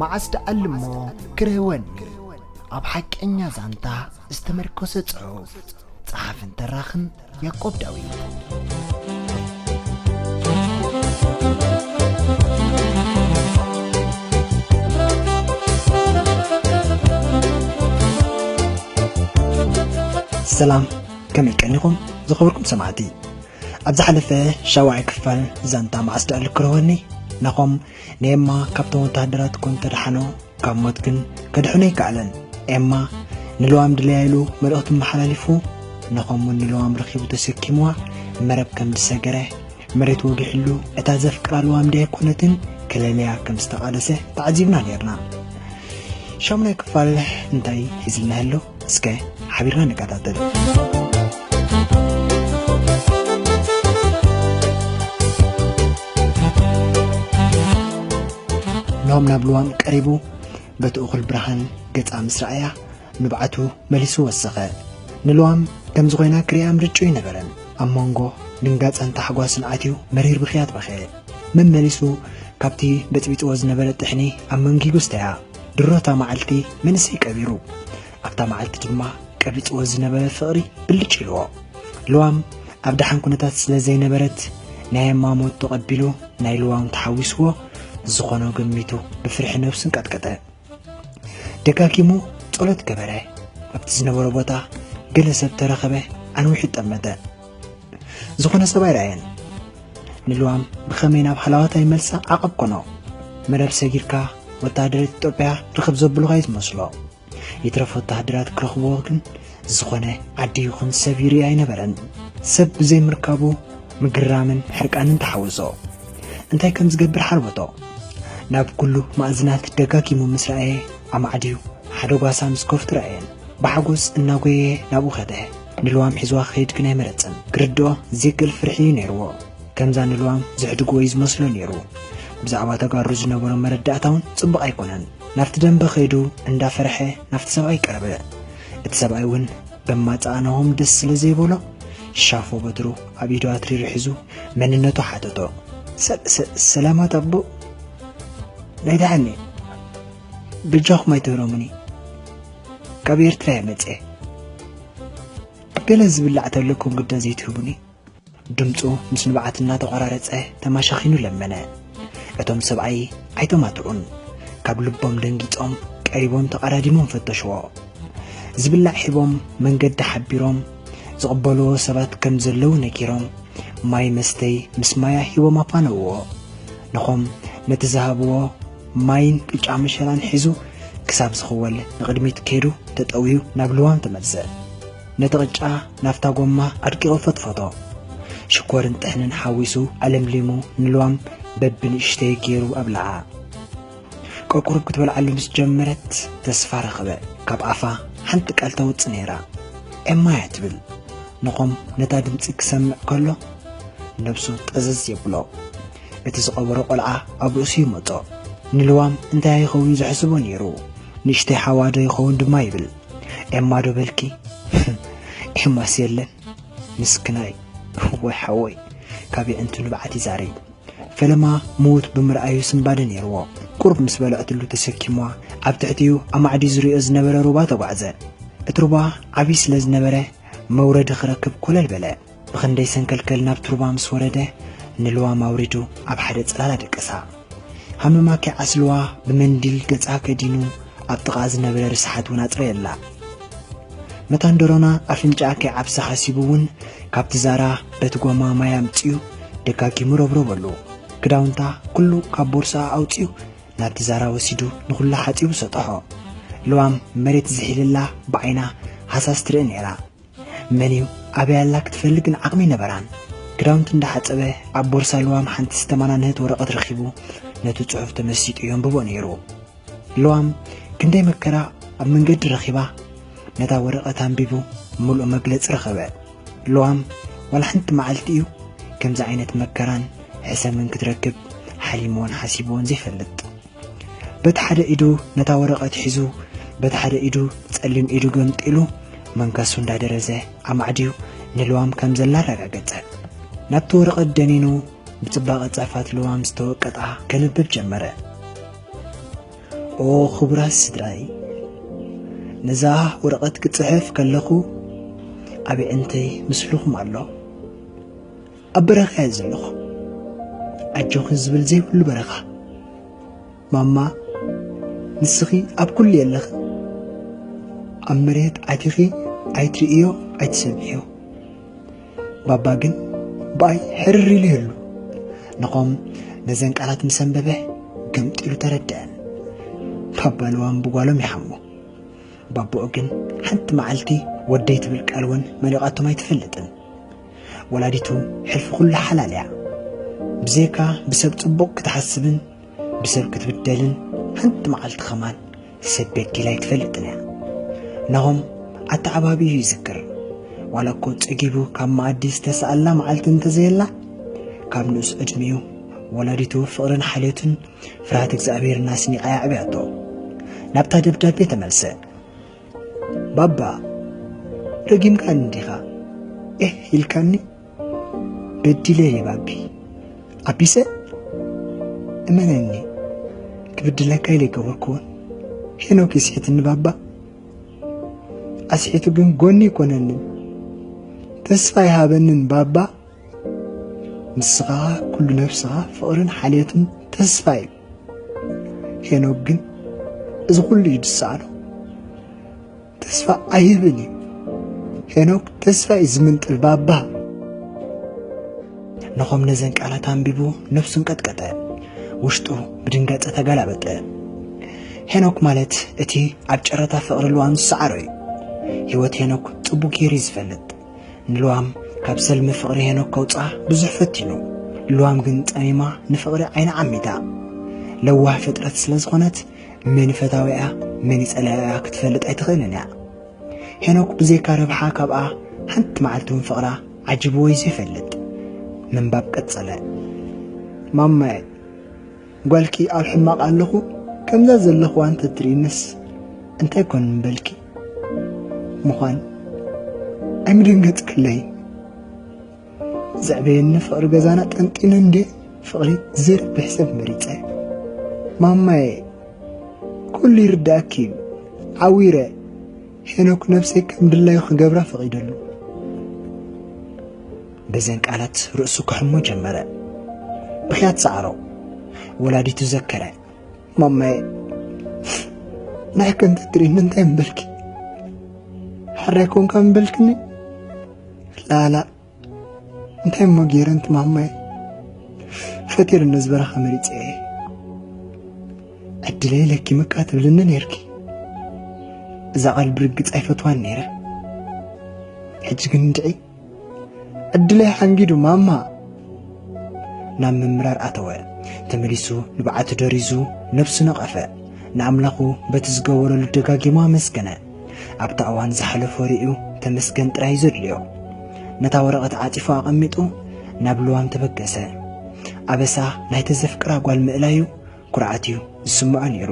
መዓስ ደኣልሞ ክረህወኒ? ኣብ ሓቀኛ ዛንታ ዝተመርኮሰ ጽሑፍ። ጸሓፍን ተራኽን ያዕቆብ ዳዊት። ሰላም፣ ከመይ ቀኒኹም ዝኸበርኩም ሰማዕቲ? ኣብ ዝሓለፈ ሻውዓይ ክፋል ዛንታ መዓስ ደኣልሞ ክረህወኒ፣ ናኾም ንኤማ ካብቶም ወተሃደራት ኮን ተደሓኖ፣ ካብ ሞት ግን ከድሕኖ ኣይከኣለን። ኤማ ንልዋም ድለያ ኢሉ መልእኽቲ መሓላሊፉ፣ ናኾም እውን ንልዋም ረኺቡ ተሰኪምዋ መረብ ከም ዝሰገረ፣ መሬት ወጊሕሉ እታ ዘፍቅራ ልዋም ድያ ኣይኮነትን ክለልያ ከም ዝተቓለሰ ተዓዚብና ነይርና። ሻሙናይ ክፋል እንታይ ሒዝልና ኣሎ? እስከ ሓቢርና ንከታተል። ሎም ናብ ልዋም ቀሪቡ፣ በቲ እኹል ብርሃን ገጻ ምስ ረኣያ፣ ንብዓቱ መሊሱ ወሰኸ። ንልዋም ከምዚ ኮይና ክሪኣ ምርጫ ኣይነበረን። ኣብ መንጎ ድንጋጸን ታሕጓስን ኣትዩ መሪር ብኽያት በኸየ። መመሊሱ ካብቲ በጽቢጽዎ ዝነበረ ጥሕኒ ኣብ መንጊጉ ኣስተያ። ድሮታ መዓልቲ መንእሰይ ቀቢሩ። ኣብታ መዓልቲ ድማ ቀቢጽዎ ዝነበረ ፍቕሪ ብልጭ ኢልዎ። ልዋም ኣብ ደሓን ኩነታት ስለ ዘይነበረት፣ ናይ ኤማ ሞት ተቐቢሉ፣ ናይ ልዋም ተሓዊስዎ፣ ዝኾኖ ገሚቱ ብፍርሒ ነብሱ እንቀጥቀጠ። ደጋጊሙ ጸሎት ገበረ። ኣብቲ ዝነበሮ ቦታ ገለ ሰብ ተረኸበ፣ ኣንዊሑ ጠመተ። ዝኾነ ሰብ ኣይረኣየን። ንልዋም ብኸመይ ናብ ሃለዋታ ይመልሳ ዓቐብ ኮኖ። መረብ ሰጊርካ ወተሃደራት ኢትዮጵያ ርኽብ ዘብሉኻ እዩ ዝመስሎ። ይትረፍ ወተሃደራት ክረኽብዎ ግን ዝኾነ ዓዲ ይኹን ሰብ ይርኢ ኣይነበረን። ሰብ ብዘይምርካቡ ምግርራምን ሕርቃንን ተሓወሶ። እንታይ ከም ዝገብር ሓርበቶ። ናብ ኩሉ ማእዝናት ደጋጊሙ ምስ ረኣየ ኣማዕድዩ ሓደ ጓሳ ምስ ከፍቱ ረኣየን። ብሓጎስ እናጎየየ ናብኡ ከደ። ንልዋም ሒዝዋ ክኸይድ ግን ኣይመረጸን። ክርድኦ ዘይክእል ፍርሒ እዩ ነይርዎ። ከምዛ ንልዋም ዘሕድግዎ እዩ ዝመስሎ ነይሩ። ብዛዕባ ተጋሩ ዝነበሮ መረዳእታ እውን ጽቡቕ ኣይኮነን። ናብቲ ደንበ ከይዱ እንዳፈርሐ ናብቲ ሰብኣይ ቀረበ። እቲ ሰብኣይ እውን በማጻእናሆም ደስ ስለ ዘይበሎ፣ ሻፎ በትሩ ኣብ ኢዱ ኣትሪሩ ሒዙ መንነቱ ሓተቶ። ሰ-፣ ሰ-፣ ሰላማት ኣቦ፣ ናይ ደሓን እየ። በጃኹም ኣይትህረሙኒ። ካብ ኤርትራ እየ መጽየ። ገለ ዝብላዕ ተለኩም ግዳ ዘይትህቡኒ? ድምጹ ምስ ንብዓት እናተቖራረጸ ተማሻኺኑ ለመነ። እቶም ሰብኣይ ኣይተማትዑን። ካብ ልቦም ደንጊጾም ቀሪቦም ተቐዳዲሞም ፈተሽዎ። ዝብላዕ ሂቦም መንገዲ ሓቢሮም ዝቕበልዎ ሰባት ከም ዘለዉ ነጊሮም ማይ መስተይ ምስ ማያ ሂቦም ኣፋነውዎ። ንኾም ነቲ ዝሃብዎ ማይን ቅጫ መሸላን ሒዙ ክሳብ ዝኽወል ንቕድሚት ከይዱ ተጠውዩ ናብ ልዋም ተመልሰ። ነቲ ቅጫ ናብታ ጎማ ኣድቂቑ ፈትፈቶ። ሽኮርን ጥሕንን ሓዊሱ ኣለምሊሙ ንልዋም በብንእሽተይ ገይሩ ኣብልዓ። ቆርቆሮብ ክትበልዓሉ ምስ ጀመረት ተስፋ ረኸበ። ካብ ኣፋ ሓንቲ ቃል ተውጽእ ነይራ። ኤማ እያ ትብል። ንኾም ነታ ድምጺ ክሰምዕ ከሎ ነብሱ ጠዘዝ የብሎ። እቲ ዝቐበሮ ቆልዓ ኣብ ርእሱ ይመጾ። ንልዋም እንታይ ይኸውን ዝሕስቦ ነይሩ? ንእሽተይ ሓዋ ዶ ይኸውን ድማ ይብል። ኤማ ዶ በልኪ? ኤማስ የለን። ምስክናይ። ወይ ሓወይ። ካብ የዕንቱ ንብዓት ይዛሪ። ፈለማ ምዉት ብምርኣዩ ስንባደ ነይርዎ። ቁሩብ ምስ በልዐትሉ ተሰኪምዋ ኣብ ትሕቲኡ ኣማዕድዩ ዝሪኦ ዝነበረ ሩባ ተጓዕዘ። እቲ ሩባ ዓብዪ ስለ ዝነበረ መውረዲ ክረክብ ኮለል በለ። ብኽንደይ ሰንከልከል ናብቲ ሩባ ምስ ወረደ ንልዋም ኣውሪዱ ኣብ ሓደ ጽላል ኣደቀሳ። ሃመማ ከይዓስልዋ ብመንዲል ገጻ ከዲኑ ኣብ ጥቓ ዝነበረ ርስሓት እውን ኣጽረየላ። መታን ደሮና ኣፍንጫኣ ከይዓብሳ ሓሲቡ እውን ካብቲ ዛራ በቲ ጎማ ማይ ኣምጺኡ ደጋጊሙ ረብረበሉ። ክዳውንታ ኩሉ ካብ ቦርሳኣ ኣውጺኡ ናብቲ ዛራ ወሲዱ ንኹላ ሓጺቡ ሰጠሖ። ልዋም መሬት ዝሒልላ ብዓይና ሃሳስ ትርኢ ነይራ። መን እዩ ኣበይ ኣላ ክትፈልግ ግን ዓቕሚ ነበራን። ክዳውንቲ እንዳሓጸበ ኣብ ቦርሳ ልዋም ሓንቲ ዝተመናንህት ወረቐት ረኺቡ ነቲ ጽሑፍ ተመሲጡ የንብቦ ነይሩ። ልዋም ክንደይ መከራ ኣብ መንገዲ ረኺባ ነታ ወረቐት ኣንቢቡ ምሉእ መግለጺ ረኸበ። ልዋም ዋላ ሓንቲ መዓልቲ እዩ ከምዚ ዓይነት መከራን ሕሰምን ክትረክብ ሓሊምዎን ሓሲብዎን ዘይፈልጥ። በቲ ሓደ ኢዱ ነታ ወረቐት ሒዙ፣ በቲ ሓደ ኢዱ ጸሊም ኢዱ ገምጢሉ፣ መንከሱ እንዳደረዘ ኣማዕድዩ ንልዋም ከም ዘላ ኣረጋገጸ። ናብቲ ወረቐት ደኒኑ፣ ብጽባቐ ጽሑፋት ልዋም ዝተወቀጣ ከንብብ ጀመረ። ኦ ክቡራት ስድራይ፣ ነዛ ወረቐት ክጽሕፍ ከለኹ ኣብ ኣዒንተይ ምስልኹም ኣሎ። ኣብ በረኻ እየ ዘለኹ። ኣጆኺ ዝብል ዘይብሉ በረኻ። ማማ፣ ንስኺ ኣብ ኩሉ የለኺ። ኣብ መሬት ኣቲኺ ኣይትርእዮ ኣይትሰምዕዮ። ባባ ግን ብኣይ ሕርር ኢሉ ይህሉ። ነኾም ነዘን ቃላት ምስ ኣንበበ ገምጢሉ ተረድአን። ባባ ልዋም ብጓሎም ይሓሙ። ባቦኡ ግን ሓንቲ መዓልቲ ወደይ ትብል ቃል እውን መሊቓቶም ኣይትፈልጥን። ወላዲቱ ሕልፊ ኩሉ ሓላል እያ። ብዘይካ ብሰብ ጽቡቕ ክትሓስብን ብሰብ ክትብደልን ሓንቲ መዓልቲ ኸማን ሰብ በዲላ ኣይትፈልጥን እያ። ናሆም ኣተዓባቢኡ ይዝክር። ዋላ እኮ ጸጊቡ ካብ መኣዲ ዝተሰኣላ መዓልቲ እንተዘየላ፣ ካብ ንኡስ ዕድሚኡ ወላዲቱ ፍቕርን ሓልዮትን ፍርሃት እግዚኣብሔርን ኣስኒቓ የዕብያቶ። ናብታ ደብዳቤ ተመልሰ። ባባ፣ ረጊምካኒ እንዲኻ? ኤህ ኢልካኒ? በዲለ እየ ባቢ። ኣቢሰ? እመነኒ፣ ክብድለካ ኢለ ኣይገበርኩዎን። ሄኖክ ይስሕትኒ ባባ። ኣስሒቱ ግን ጎኒ ኣይኮነንን። ተስፋ ይሃበንን ባባ። ንስኻ ኩሉ ነብስኻ ፍቕርን ሓልዮትን ተስፋ እዩ። ሄኖክ ግን እዚ ኩሉ እዩ ዝሰኣኖ። ተስፋ ኣይህብን እዩ። ሄኖክ ተስፋ እዩ ዝምንጥል ባባ። ነኾም ነዘን ቃላት ኣንቢቡ ነብሱ እንቀጥቀጠ። ውሽጡ ብድንጋጸ ተገላበጠ። ሄኖክ ማለት እቲ ኣብ ጨረታ ፍቕሪ ልዋም ዝሰዓሮ እዩ። ህይወት ሄኖክ ጽቡቕ ገይሩ እዩ ዝፈልጥ። ንልዋም ካብ ሰልሚ ፍቕሪ ሄኖክ ከውጽኣ ብዙሕ ፈቲኑ። ልዋም ግን ጸሚማ ንፍቕሪ ዓይና ዓሚታ። ለዋህ ፍጥረት ስለ ዝኾነት መን ፈታዊኣ መን ጸላኢኣ ክትፈልጥ ኣይትኽእልን እያ። ሄኖክ ብዘይካ ረብሓ ካብኣ ሓንቲ መዓልቲ እውን ፍቕራ ዓጂብዎ እዩ ዘይፈልጥ። ምንባብ ቀጸለ። ማማየ፣ ጓልኪ ኣብ ሕማቕ ኣለኹ ከምዛ ዘለኹዋ እንተትርእይንስ እንታይ ኮን ምበልኪ? ምዃን ኣይምደንገጽክለይን። ዘዕበየኒ ፍቕሪ ገዛና ጠንጢነ እንዴ ፍቕሪ ዘይረብሕ ሰብ መሪጸ። ማማየ፣ ኩሉ ይርዳእኪ እዩ። ዓዊረ፣ ሄኖክ ነብሰይ ከም ድላዩ ክገብራ ፈቒደሉ። በዘን ቃላት ርእሱ ክሕሞ ጀመረ። ብኽያት ሰዓሮ። ወላዲቱ ዘከረ። ማማየ፣ ናይ ከምቲ ትርእኒ እንታይ ምበልኪ? ሕራይ ኮንካ ምበልክኒ? ላላ፣ እንታይ እሞ ገይረ እንቲ ማማየ? ፈጢርኒ ዝበረኻ መሪጸ እየ። ዕድለይ ለኪምካ ትብልኒ ነይርኪ። እዛ ቃል ብርግጽ ኣይፈትዋን ነይረ። ሕጂ ግን እንድዒ ዕድለይ ሓንጊዱ ማማ። ናብ ምምራር ኣተወ። ተመሊሱ ንብዓቱ ደሪዙ ነብሱ ነቐፈ። ንኣምላኹ በቲ ዝገበረሉ ደጋጊሙ ኣመስገነ። ኣብታ እዋን ዝሓለፎ ርእዩ ተመስገን ጥራይ ዘድልዮ። ነታ ወረቐት ዓጺፉ ኣቐሚጡ ናብ ልዋም ተበገሰ። ኣበሳ ናይቲ ዘፍቅራ ጓል ምእላዩ ኩርዓት እዩ ዝስምዖ ነይሩ።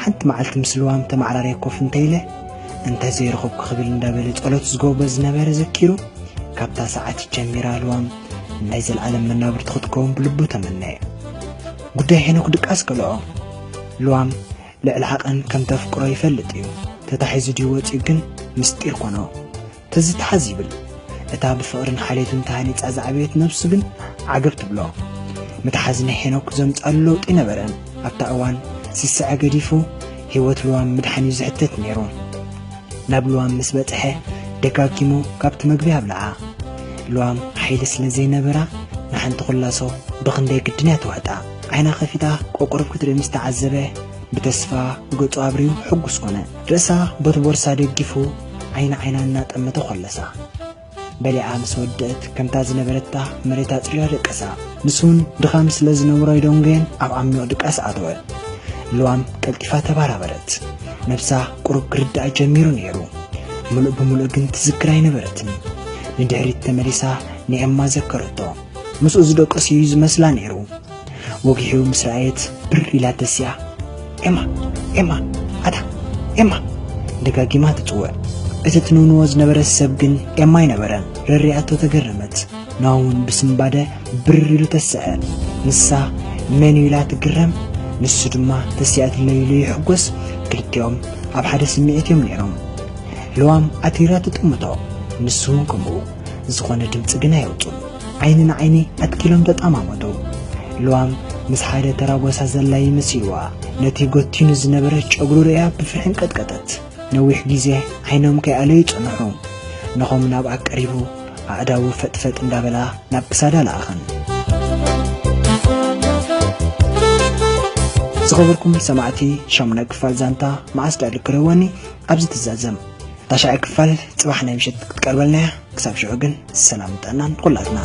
ሓንቲ መዓልቲ ምስ ልዋም ተመዓራርየ ኮፍ እንተ ኢለ፣ እንታይ ዘይረኸብኩ ክብል እንዳበለ ጸሎት ዝገብሮ ዝነበረ ዘኪሩ፣ ካብታ ሰዓት ጀሚራ ልዋም ናይ ዘልኣለም መናብርቱ ክትከውን ብልቡ ተመነየ። ጉዳይ ሄኖክ ድቃስ ከልኦ። ልዋም ልዕሊ ዓቐን ከም ተፍቅሮ ይፈልጥ እዩ። ተታሒዙ ድዩ ወጺኡ ግን ምስጢር ኮኖ። ተዝተሓዝ ይብል። እታ ብፍቕርን ሓልዮትን ተሃኒጻ ዝዓበየት ነብሱ ግን ዓገብ ትብሎ። ምትሓዝ ናይ ሄኖክ ዘምጻሉ ለውጢ ነበረን። ኣብታ እዋን ስስዐ ገዲፉ ህይወት ልዋም ምድሓን እዩ ዝሕተት ነይሩ። ናብ ልዋም ምስ በጽሐ ደጋጊሙ ካብቲ መግቢ ኣብልዓ። ልዋም ሓይሊ ስለ ዘይነበራ ንሓንቲ ኩላሶ ብኽንደይ ግድን እያ ትዋጣ። ዓይና ከፊታ ቆቁርብ ክትርኢ ምስ ተዓዘበ ብተስፋ ገጹ ኣብርዩ ሕጉስ ኮነ። ርእሳ በቲ ቦርሳ ደጊፉ ዓይኒ ዓይና እናጠመተ ኮለሳ። በሊዓ ምስ ወደአት ከምታ ዝነበረታ መሬት ኣጽርያ ደቀሳ። ንሱን ድኻም ስለ ዝነበሮ ኣይደንጎየን ኣብ ዓሚቕ ድቃስ ኣተወ። ልዋም ቀልጢፋ ተባራበረት። ነብሳ ቁሩብ ክርድኣ ጀሚሩ ነይሩ። ምሉእ ብምሉእ ግን ትዝክር ኣይነበረትን። ንድሕሪት ተመሊሳ ንኤማ ዘከረቶ። ምስኡ ዝደቀሱ እዩ ዝመስላ ነይሩ። ወጊሑ ምስ ረኣየት ብር ኢላ ተሲኣ፣ "ኤማ፣ ኤማ፣ ኣታ፣ ኤማ!" ደጋጊማ ትጽውዕ። እቲ ትንውንዎ ዝነበረ ሰብ ግን ኤማ ኣይነበረን። ረሪኣቶ ተገረመት። ናሆም እውን ብስንባደ ብር ኢሉ ተስዐ። ንሳ መን እዩ ኢላ ትግረም፣ ንሱ ድማ ተሲኣትለይ ኢሉ ይሕጎስ። ክልቲኦም ኣብ ሓደ ስምዒት እዮም ነይሮም። ልዋም ኣትሪራ ትጥምቶ፣ ንሱ እውን ከምኡ። ዝኾነ ድምፂ ግን ኣየውፅኡን። ዓይኒ ንዓይኒ ኣትኪሎም ተጠማመቱ። ልዋም ምስ ሓደ ተራ ጎሳ ዘላ ይመሲልዋ። ነቲ ጎቲኑ ዝነበረ ጨጉሩ ርእያ ብፍርሒ እንቀጥቀጠት። ነዊሕ ግዜ ዓይኖም ከይኣለዩ ጸንሑ። ነኾም ናብኣ ቀሪቡ ኣእዳዉ ፈጥፈጥ እንዳበላ ናብ ክሳዳ ለኣኸን። ዝኸበርኩም ሰማዕቲ፣ ሻሙናይ ክፋል ዛንታ መዓስ ደኣ ልክረወኒ ኣብዚ ትዛዘም። ታሽዓይ ክፋል ጽባሕ ናይ ምሸት ክትቀርበልና እያ። ክሳብ ሽዑ ግን ሰላም ጥዕናን ኩላትና።